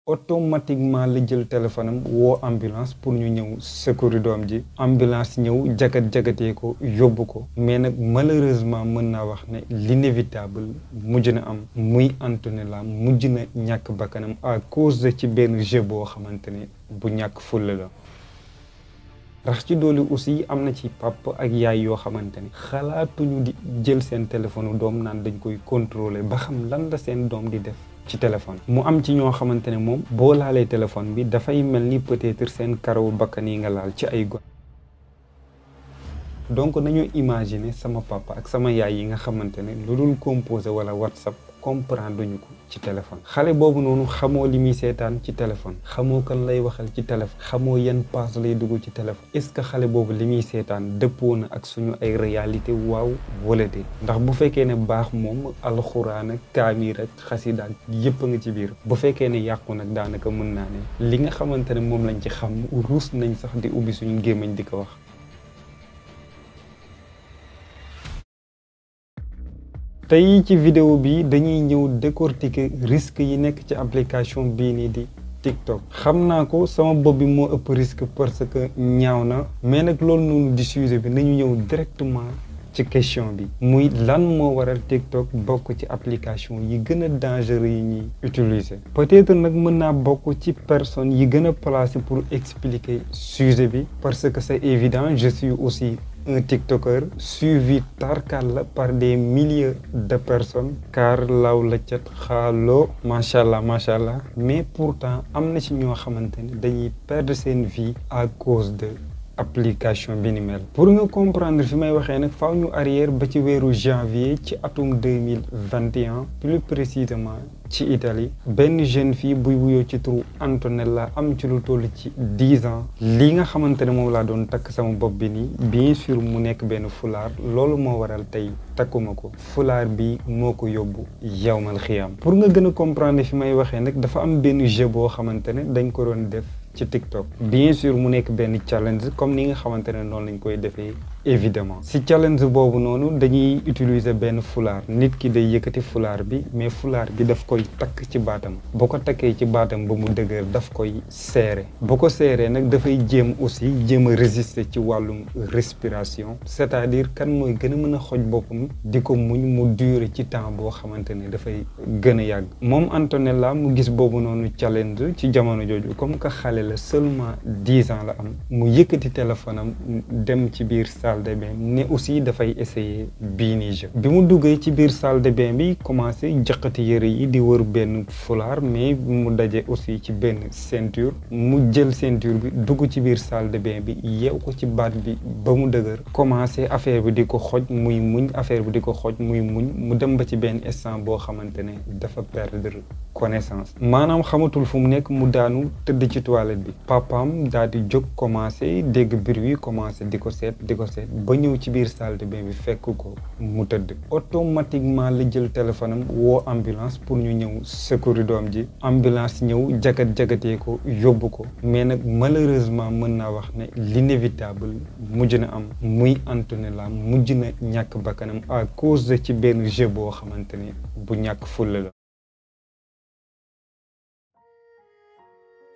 automatiquement la jël téléphone am woo ambulance pour ñu ñëw secourir doom ji. ambulance ñëw jagatee ko yóbbu ko mais nag malheureusement mën naa wax ne l'inévitable mujj na am muy Antonella mujj na ñàkk bakkanam à cause de ci benn jeu boo xamante ne bu ñàkk fulla la. rax ci doolu aussi am na ci papa ak yaay yoo xamante ne xalaatuñu di jël seen téléphone doom naan dañ koy contrôler ba xam lan la seen doom di def ci téléphone. mu am ci ñoo xamante ne moom boo laalee téléphone bi dafay mel ni peut-être seen karaw bakkan yi nga laal ci ay gon. donc nañu imaginer sama papa ak sama yaay yi nga xamante ne lu dul composé wala WhatsApp comprendre duñu ko ci téléphone. xale boobu noonu xamoo li muy seetaan ci téléphone, xamoo kan lay waxal ci téléphone, xamoo yan pass lay dugg ci téléphone. est-ce que xale boobu li muy seetaan dëppoo na ak suñu ay réalité waaw wala déet? ndax bu fekkee ne baax moom alxuraan ak kaamir ak xasida ak yëpp a nga ci biir. bu fekkee ne yàqu nag daanaka mën naa ne li nga xamante ne moom lañ ci xam ruus nañ sax di ubbi suñu gémmiñ di ko wax. tey ci vidéo bi dañuy ñëw décortiquer risque yi nekk ci application bii nii di TikTok. xam naa ko sama bopp bi moo ëpp risque parce que ñaaw na mais nag loolu noonu di sujet bi nañu ñëw directement ci question bi muy lan moo waral TikTok bokk ci application yi gën a dangereux yi ñuy utiliser. peut-être nag mën naa bokk ci personnes yi gën a placé pour expliquer sujet bi parce que c'est évident je suis aussi un TikToker suivi tarkal par des milliers de personnes car law la cat xaaloo macha allah mais pourtant am na ci ñoo xamante ne dañuy perdre seen vie à cause de application bi ni mel. pour nga comprendre fi may waxee nag faaw ñu arrière ba ci weeru janvier ci atum 2021 plus précisément ci Italie benn jeune fille buy wuyoo ci turu Antonella am ci lu toll ci 10 ans. li nga xamante ne moom laa doon takk sama bopp bi nii bien sûr mu nekk benn fulaar loolu moo waral tey takkuma ko fulaar bi moo ko yóbbu yawmal xiyaam. pour nga gën a comprendre fi may waxee nag dafa am benn jeu boo xamante ne dañ ko doon def ci TikTok bien sûr mu nekk benn challenge comme ni nga xamante ne noonu lañ koy defee évidemment. si challenge boobu noonu dañuy utiliser benn fulaar nit ki day yëkkati fulaar bi mais fulaar bi daf koy takk ci baatam boo ko takkee ci baatam ba mu dëgër daf koy serré boo ko serré nag dafay jéem a résister ci wàllum respiration c'est-à-dire kan mooy gën a mën a xoj boppam di ko muñ mu durer ci temps boo xamante ne dafay gën a yàgg. moom Antonella mu gis boobu noonu challenge ci jamono jooju comme que xale la seulement 10 ans la am mu yëkkati téléphone am dem ci biir salle de bain ne aussi dafay essayer bii nii jeu bi mu duggee ci biir salle de bain bi commencé jëqati yëre yi di wër benn foulard mais mu daje aussi ci benn ceinture mu jël ceinture bi dugg ci biir salle de bain bi yeew ko ci baat bi ba mu dëgër commencé affaire bi di ko xoj muy muñ affaire bi di ko xoj muy muñ mu dem ba ci benn instant boo xamante ne dafa perdre connaissance maanaam xamatul fu mu nekk mu daanu tëdd ci toilette bi papaam daal di jóg commencé dégg bruit commencé di ko seet ba ñëw ci biir salle de bain bi fekk ko mu tëdd. automatiquement la jël téléphone am woo ambulance pour ñu ñëw secourir doom ji. ambulance ñëw jagatee ko yóbbu ko mais nag malheureusement mën naa wax ne l'inévitable mujj na am muy Antonella mujj na ñàkk bakkanam à cause de ci benn jeu boo xamante ne bu ñàkk fulla la.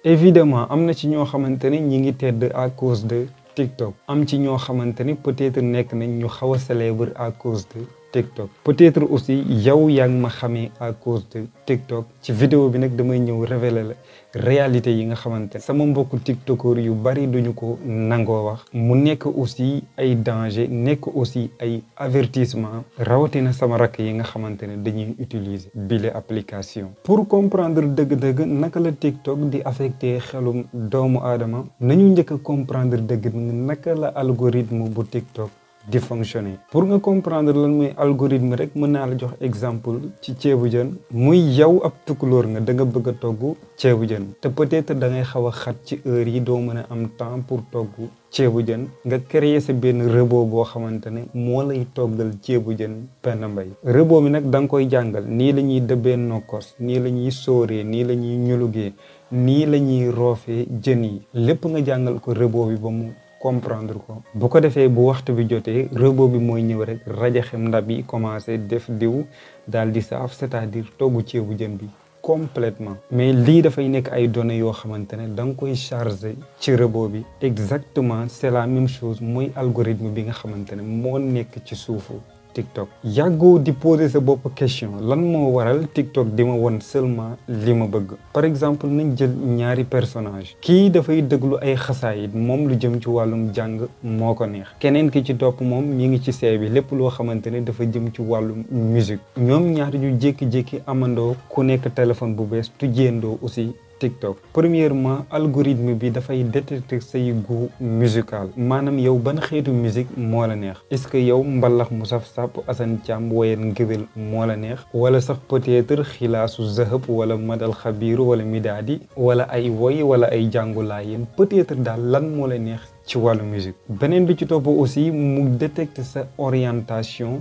évidemment am na ci ñoo xamante ne ñi ngi tedd à cause de TikTok am ci ñoo xamante ne peut-être nekk nañ ñu xaw a célèbre à cause de TikTok peut-être aussi yow yaa ngi ma xamee à cause de TikTok. ci vidéo bi nag damay ñëw révéler la réalité yi nga xamante ne sama mbokku tiktokeur yu bari duñu ko nangoo wax mu nekk aussi ay danger nekk aussi ay avertissement rawatina sama rakk yi nga xamante ne dañuy utiliser bile application. pour comprendre dëgg-dëgg naka la TikTok di affecté xelum doomu aadama nañu njëkk a comprendre dëgg naka la algorithme bu TikTok di fonctionner. pour nga comprendre lan mooy algorithme rek mën naa la jox exemple ci ceebu jën muy yow ab tukulóor nga da nga bëgg a togg ceebu jën te peut-être da ngay xaw a xat ci heure yi doo mën a am temps pour togg ceebu jën nga créer sa benn robot boo xamante ne moo lay toggal ceebu jën penn mbay. robot bi nag da nga koy jàngal nii la ñuy dëbbee nokkos nii la ñuy sóoree nii la ñuy ñulugee nii la ñuy roofee jën yi lépp nga jàngal ko robot bi ba mu comprendre ko bu ko defee bu waxtu bi jotee robot bi mooy ñëw rek rajaxe ndab yi commencé def diw daal di saaf c'est-à-dire toggu ceebu jën bi complètement mais lii dafay nekk ay données yoo xamante ne da nga koy chargé ci robot bi exactement c'est la même chose mooy algorithme bi nga xamante ne moo nekk ci suufu TikTok. yàggoo di poser sa bopp question lan moo waral TikTok di ma won seulement li ma bëgg par exemple nañ jël ñaari personnage kii dafay déglu ay xasaayit moom lu jëm ci wàllum jàng moo ko neex keneen ki ci topp moom mi ngi ci see bi lépp loo xamante ne dafa jëm ci wàllum musique ñoom ñaar ñu jékki-jékki amandoo ku nekk téléphone bu bees tujjeendoo aussi TikTok. Premièrement algorithme bi dafay détecter say goût musical maanaam yow ban xeetu musique moo la neex est-ce que yow mbalax mu saf sàpp Assane Thiam woyen ngëwél moo la neex wala sax peut-être xilaasu zahab wala madal xabiiru wala midaadi wala ay woy wala ay jàngulaayeen peut-être daal lan moo la neex ci wàllu musique beneen bi ci topp aussi mu détecter sa orientation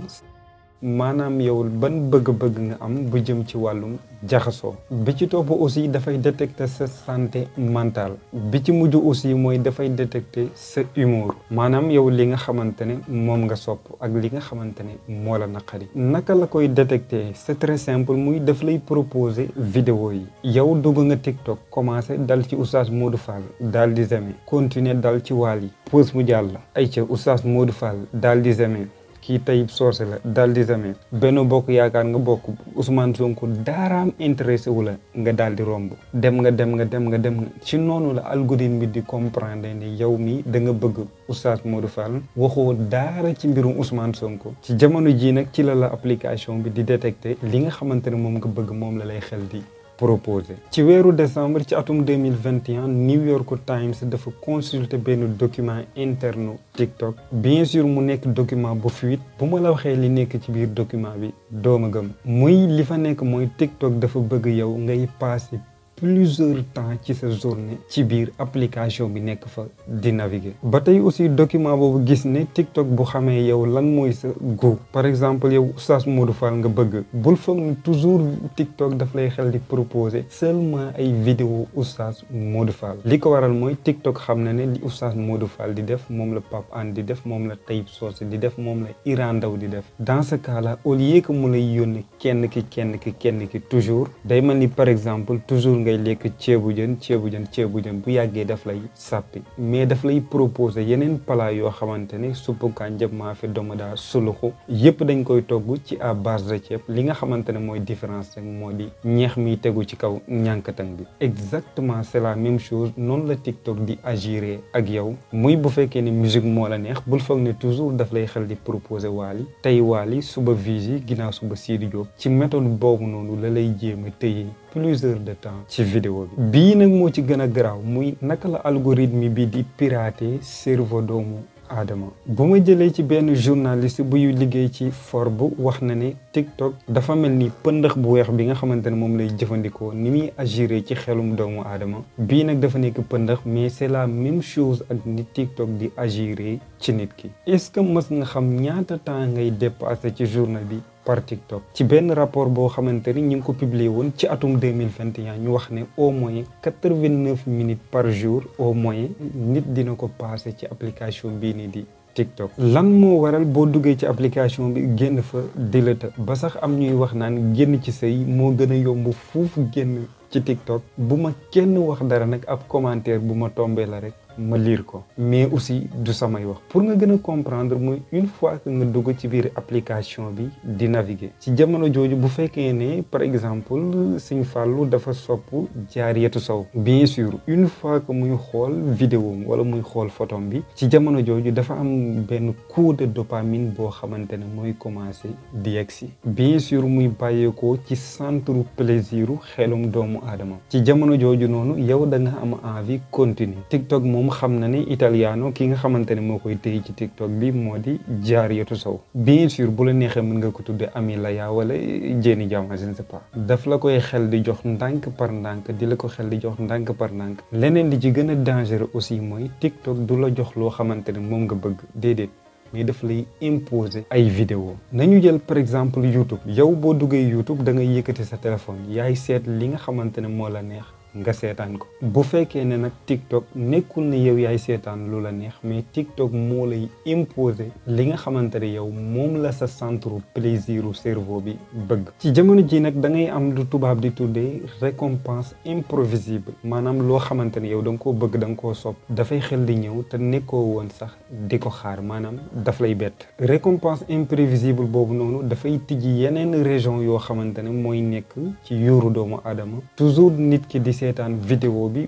maanaam yow ban bëgg-bëgg nga am bu jëm ci wàllum jaxasoo bi ci topp aussi dafay détecter sa santé mentale bi ci mujj aussi mooy dafay détecter sa humour maanaam yow li nga xamante ne moom nga sopp ak li nga xamante ne moo la naqari naka la koy détecter c'est très simple muy daf lay proposer vidéo yi yow dugg nga TikTok commencé dal ci Oustaz Modou Fall daal di zeme continuer dal ci waal yi pause mu jàll ay ca Oustaz Modou Fall daal di zeme kii Tayib Socé la daal di zamee Benno Bokk Yaakaar nga bokk Ousmane Sonko daaraam intéressé wu la nga daal di romb dem nga ci noonu la algorithme bi di comprendre ne yow mi da nga bëgg Oustaz Modou Fall waxoo daara ci mbirum Ousmane Sonko ci jamono ji nag ci la application bi di détecter li nga xamante ne moom nga bëgg moom la lay xel di proposé ci weeru décembre ci atum 2021 New York Times dafa consulter benn document interne TikTok bien sûr mu nekk document bu fuite bu ma la waxee li nekk ci biir document bi dooma gëm muy li fa nekk mooy TikTok dafa bëgg yow ngay passer plusieurs temps ci sa journée ci biir application bi nekk fa di naviguer ba tey aussi document boobu gis ne TikTok bu xamee yow lan mooy sa goût par exemple yow Oustaz Modou Fall nga bëgg bul foog ni toujours TikTok daf lay xel di proposer seulement ay vidéo Oustaz Modou Fall li ko waral mooy TikTok xam na ne li Oustaz Modou Fall di def moom la Pape Hann di def moom la Tayib Socé di def moom la Iran Ndaw di def dans ce cas là au lieu que mu lay yónni kenn ki toujours day mel ni par exemple toujours ngay lekk ceebu jën bu yàggee daf lay sàppi mais daf lay proposer yeneen plat yoo xamante ne suppu kànja maafe domoda suluxu yépp dañ koy togg ci à base de ceeb li nga xamante ne mooy différence rek moo di ñeex mi tegu ci kaw ñànkatang bi exactement c'est la même chose noonu la TikTok di agir ak yow muy bu fekkee ne musique moo la neex bul foog ne toujours daf lay xel di proposer Wally tey Wally suba Vigy ginnaaw suba Sidi Diop ci méthode boobu noonu la lay jéem a tëye plusieurs de temps ci vidéo bi bii nag moo ci gën a garaaw muy naka la algorithme bi di pirater cerveau doomu aadama bu ma jëlee ci benn journaliste buy liggéey ci Forbes wax na ne TikTok dafa mel ni pëndëx bu weex bi nga xamante ne moom lay jëfandikoo ni muy agiré ci xelum doomu aadama bii nag dafa nekk pëndëx mais c'est la même chose ak ni TikTok di agiré ci nit ki est-ce que mës nga xam ñaata temps ngay dépassé ci journée bi par TikTok ci benn rapport boo xamante ni ñu ngi ko publié woon ci atum 2021 ñu wax ne au moins 89 minutes par jour au moins nit dina ko passé ci application bii nii di TikTok lan moo waral boo duggee ci application bi génn fa di la të ba sax am ñuy wax naan génn ci sëy moo gën a yomb foofu génn ci TikTok bu ma kenn wax dara nag ab commentaire bu ma tombé la rek ma lire ko mais aussi du samay wax pour nga gën a comprendre mooy une fois que nga dugg ci biir application bi di naviguer ci jamono jooju bu fekkee ne par exemple Sëñ Fallou dafa sopp Jaariyatu Sow bien sûr une fois que muy xool vidéo wala muy xool photom bi ci jamono jooju dafa am benn coup de dopamine boo xamante ne mooy commencer di yegsi bien sûr muy bàyyeekoo ci centre plaisiru xelum doomu aadama ci jamono jooju noonu yow da nga am envie continuer TikTok moom xam na ne italiano ki nga xamante ne moo koy téye ci TikTok bi moo di Jaariyatu Sow bien sûr bu la neexee mën nga ko tudde Ami Laya wala Jéeni Jama je ne sais pas daf la koy xel di jox ndànk par ndànk di la ko xel di jox ndànk par ndànk leneen li ci gën a dangereux aussi mooy TikTok du la jox loo xamante ne moom nga bëgg déedéet mais daf lay imposer ay vidéo nañu jël par exemple YouTube yow boo duggee YouTube da ngay yëkkati sa téléphone yaay seet li nga xamante ne moo la neex nga seetaan ko. bu fekkee ne nag TikTok nekkul ne yow yaay seetaan lu la neex mais TikTok moo lay imposer li nga xamante ne yow moom la sa centre plaisiru cerveau bi bëgg. ci jamono ji nag da ngay am lu tubaab di tuddee récompense imprévisible maanaam loo xamante ne yow da nga koo bëgg da nga koo sopp dafay xel di ñëw te nekkoo woon sax di ko xaar maanaam daf lay bett. récompense imprévisible boobu noonu dafay tijji yeneen région yoo xamante ne mooy nekk ci yuuru doomu aadama. toujours nit ki di seetaan vidéo bi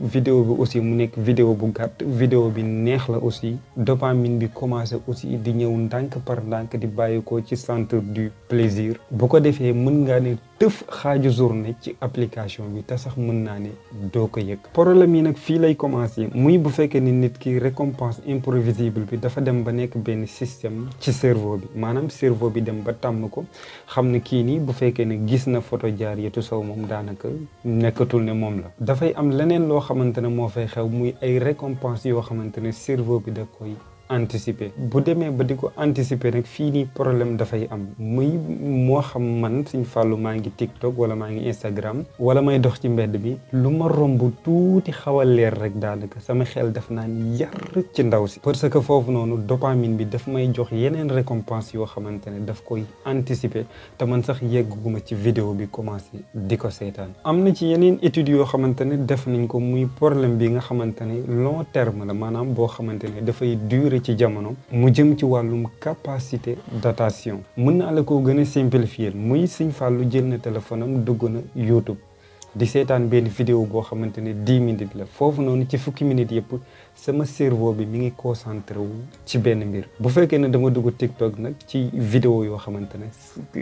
aussi mu nekk vidéo bu gàtt vidéo bi neex la aussi dopamine bi commencé aussi di ñëw ndànk par ndànk di bàyyi ko ci centre du plaisir bu ko defee mën ngaa ne tëf xaaju journée ci application bi te sax mën naa ne doo ko yëg. problème yi nag fii lay commencé muy bu fekkee ni nit ki récompense imprévisible bi dafa dem ba nekk benn système ci cerveau bi maanaam cerveau bi dem ba tàmm ko xam ne kii nii bu fekkee ne gis na photo Diarratou Sow moom daanaka nekkatul ne moom la. dafay am leneen loo xamante ne moo fay xew muy ay récompense yoo xamante ne cerveau bi da koy anticiper bu demee ba di ko anticiper nag fii nii problème dafay am muy moo xam man Serigne Fallou maa ngi TikTok wala maa ngi Instagram wala may dox ci mbedd bi lu ma romb tuuti xaw a leer rek daanaka sama xel def naa ni yar ci ndaw si parce que foofu noonu dopamine bi daf may jox yeneen récompense yoo xamante ne daf koy anticiper te man sax yegguma ci vidéo bi commencé di ko seetaan. am na ci yeneen études yoo xamante ne def nañ ko muy problème bi nga xamante ne long terme la maanaam boo xamante ne dafay durer ci jamono mu jëm ci wàllum capacité d'attention mën naa la ko gën a simplifier muy Serigne Fallou jël na téléphone am dugg na YouTube di seetaan benn vidéo boo xamante ne 10 minutes la foofu noonu ci fukki minutes yëpp sama cerveau bi mi ngi concentré wu ci benn mbir bu fekkee ne dama dugg TikTok nag ci vidéo yoo xamante ne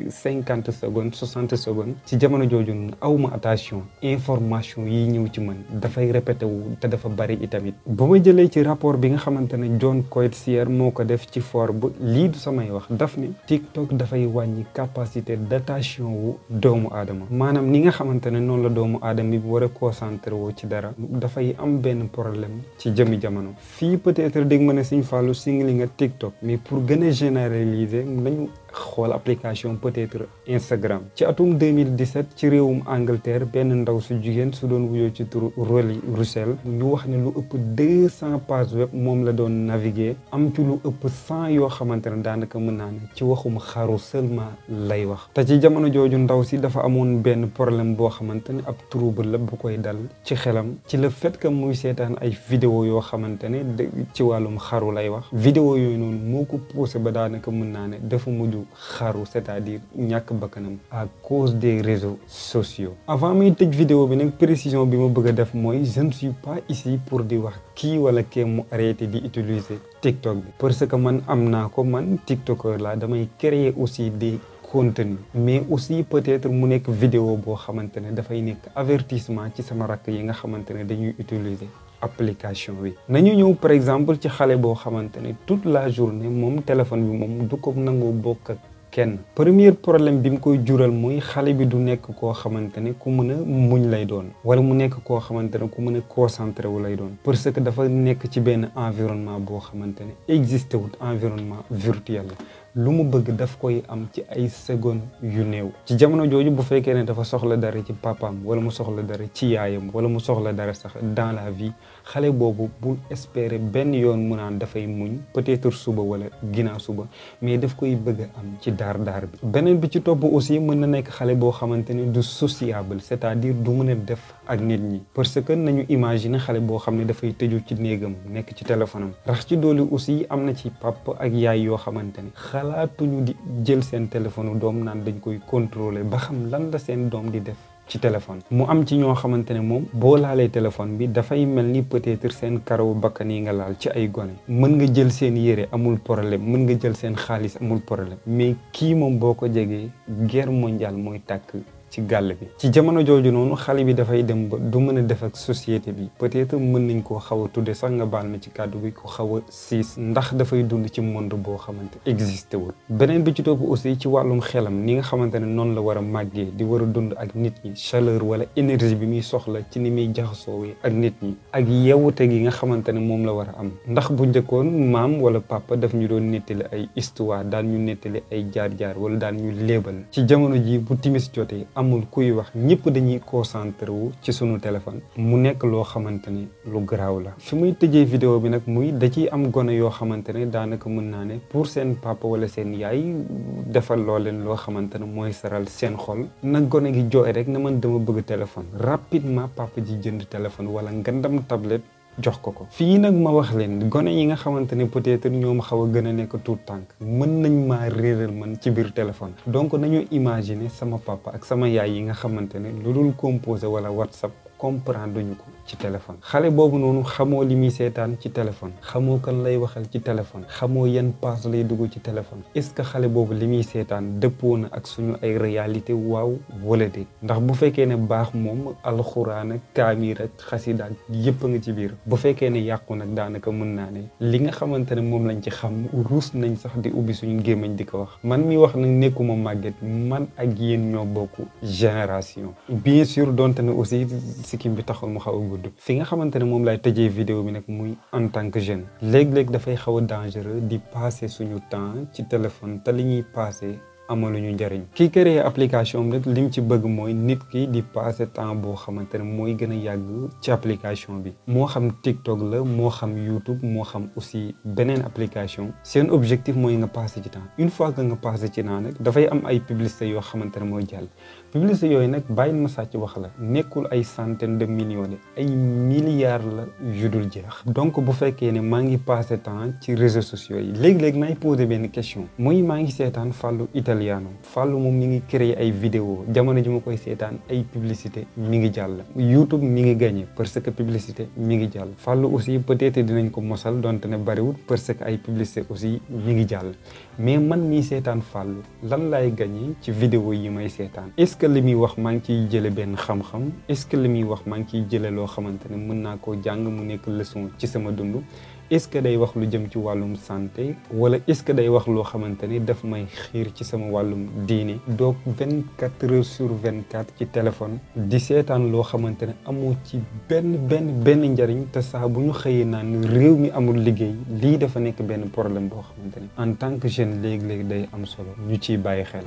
50 secondes 60 secondes ci jamono jooju noonu awma attention information yi ñëw ci man dafay répété wu te dafa bari itamit. bu ma jëlee ci rapport bi nga xamante ne John Coetzee moo ko def ci Forbes lii du samay wax daf ne TikTok dafay wàññi capacité d'attention wu doomu aadama maanaam ni nga xamante ne noonu la doomu aadama bi war a concentré woo ci dara dafay am benn problème ci jëmi jamono. fii peut-être dégg ma ne Serigne Fallou singli nga TikTok mais pour gën a généraliser nañu xool application peut-être Instagram. ci atum 2017 ci réewum Angleterre benn ndaw su jigéen su doon wuyoo ci turu Rolly Russell ñu wax ne lu ëpp 200 pages web moom la doon naviguer am ci lu ëpp 100 yoo xamante ne daanaka mën naa ne ci waxum xaru seulement lay wax. te ci jamono jooju ndaw si dafa amoon benn problème boo xamante ne ab trouble la bu koy dal ci xelam ci le fait que muy seetaan ay vidéo yoo xamante ne ci wàllum xaru lay wax. vidéo yooyu noonu moo ko poussé ba daanaka mën naa ne dafa mujj xaru c'est-à-dire ñàkk bakkanam à cause des réseaux sociaux. avant muy tëj vidéo bi nag précision bi ma bëgg a def mooy je ne suis pas ici pour di wax kii wala kee mu arrêté di utiliser TikTok bi parce que man am naa ko man TikToker la damay créer aussi des contenu mais aussi peut-être mu nekk vidéo boo xamante ne dafay nekk avertissement ci sama rakk yi nga xamante ne dañuy utiliser application bi. nañu ñëw par exemple ci xale boo xamante ne toute la journée moom téléphone bi moom du ko nangoo bokk ak kenn. premier problème bi mu koy jural mooy xale bi du nekk koo xamante ne ku mën a muñ lay doon wala mu nekk koo xamante ne ku mën a concentré wu lay doon parce que dafa nekk ci benn environnement boo xamante ne existé wut environnement virtuel la. lu mu bëgg daf koy am ci ay secondes yu néew ci jamono jooju bu fekkee ne dafa soxla dara ci papaam wala mu soxla dara ci yaayam wala mu soxla dara sax dans la vie xale boobu bul espérer benn yoon mu naan dafay muñ peut-être suba wala ginnaaw suba mais daf koy bëgg a am ci daar bi. beneen bi ci topp aussi mën na nekk xale boo xamante ne du sociable c'est-à-dire du mën a def ak nit ñi parce que nañu imaginer xale boo xam ne dafay tëju ci néegam nekk ci téléphone am rax ci doolu aussi am na ci papa ak yaay yoo xamante ne xalaatuñu di jël seen téléphone doom naan dañ koy contrôler ba xam lan la seen doom di def ci téléphone. mu am ci ñoo xamante ne moom boo laalee téléphone bi dafay mel ni peut-être seen karaw bakkan yi nga laal ci ay gone mën nga jël seen yére amul problème mën nga jël seen xaalis amul problème mais kii moom boo ko jegee guerre mondiale mooy tàkk ci gàll bi. ci jamono jooju noonu xale bi dafay dem ba du mën a def ak société bi peut-être mën nañ koo xaw a tudde sax nga baal ma ci kàddu bi ko xaw a siis ndax dafay dund ci monde boo xamante existé wul. beneen bi ci topp aussi ci wàllum xelam ni nga xamante ne noonu la war a màggee di war a dund ak nit ñi chaleur wala énergie bi muy soxla ci ni muy jaxasoowee ak nit ñi ak yeewute gi nga xamante ne moom la war a am ndax bu njëkkoon maam wala papa daf ñu doon nettali ay histoire daan ñu nettali ay jaar-jaar wala daan ñu léebal ci jamono ji bu timis jotee amul kuy wax ñëpp dañuy concentré wu ci sunu téléphone mu nekk loo xamante ni lu garaaw la. fi muy tëjee vidéo bi nag muy da ciy am gone yoo xamante ne daanaka mën naa ne pour seen papa wala seen yaay defal loo leen loo xamante ne mooy saral seen xol nag gone gi jooy rek na man dama bëgg téléphone rapidement papa ji jënd téléphone wala ngandam tablette jox ko fii nag ma wax leen gone yi nga xamante ne peut-être ñoom xaw a gën a nekk tout tànk mën nañ maa réeral man ci biir téléphone donc nañu imaginer sama papa ak sama yaay yi nga xamante ne lu dul composé wala WhatsApp comprendre duñu ko ci téléphone xale boobu noonu xamoo li muy seetaan ci téléphone xamoo kan lay waxal ci téléphone xamoo yan pass lay dugg ci téléphone est-ce que xale boobu li muy seetaan dëppoo na ak suñu ay réalité waaw wala déet ndax bu fekkee ne baax moom alxuraan ak kaamir ak xasida ak yëpp a nga ci biir bu fekkee ne yàqu nag daanaka mën naa ne li nga xamante ne moom lañ ci xam ruus nañ sax di ubbi suñu gémmiñ di ko wax man mi wax nag nekkuma màgget man ak yéen ñoo bokk génération bien sûr donte ne aussi sikkim bi taxul mu xaw a gudd fi nga xamante ne moom laay tëjee vidéo bi nag muy en tant que jeune léeg-léeg dafay xaw a dangereux di passer suñu temps ci téléphone te li ñuy passer amaluñu njëriñ kii créé application bi nag lim ci bëgg mooy nit ki di passer temps boo xamante ne mooy gën a yàgg ci application bi moo xam TikTok la moo xam YouTube moo xam aussi beneen application seen objectif mooy nga passer ci temps une fois que nga passer ci temps nag dafay am ay publicité yoo xamante ne mooy jàll publicité yooyu nag bàyyil ma sàcc wax la nekkul ay centaines de millions de ay milliards la yu dul jeex donc bu fekkee ne maa ngi passer temps ci réseaux sociaux yi léegi-léegi may poser benn question mooy maa ngi seetaan Fallou Fallou moom mi ngi créer ay vidéo jamono ji ma koy seetaan ay publicité mi ngi jàll YouTube mi ngi gagné parce que publicité mi ngi jàll Fallou aussi peut-être dinañ ko mosal donte ne bariwul parce que ay publicité aussi mi ngi jàll mais man mii seetaan Fallou lan laay gagné ci vidéo yi may seetaan est-ce que li muy wax maa ngi ciy jële benn xam-xam est-ce que li muy wax maa ngi ciy jële loo xamante ne mën naa koo jàng mu nekk leçon ci sama dund est-ce que day wax lu jëm ci wàllum santé wala est-ce que day wax loo xamante ni daf may xiir ci sama wàllum diine donc 24 heures sur 24 ci téléphone di seetaan loo xamante ne amoo ci benn njariñ te saa bu ñu xëyee naan réew mi amul liggéey lii dafa nekk benn problème boo xamante ne en tant que jeune léegi-léegi day am solo ñu ciy bàyyi xel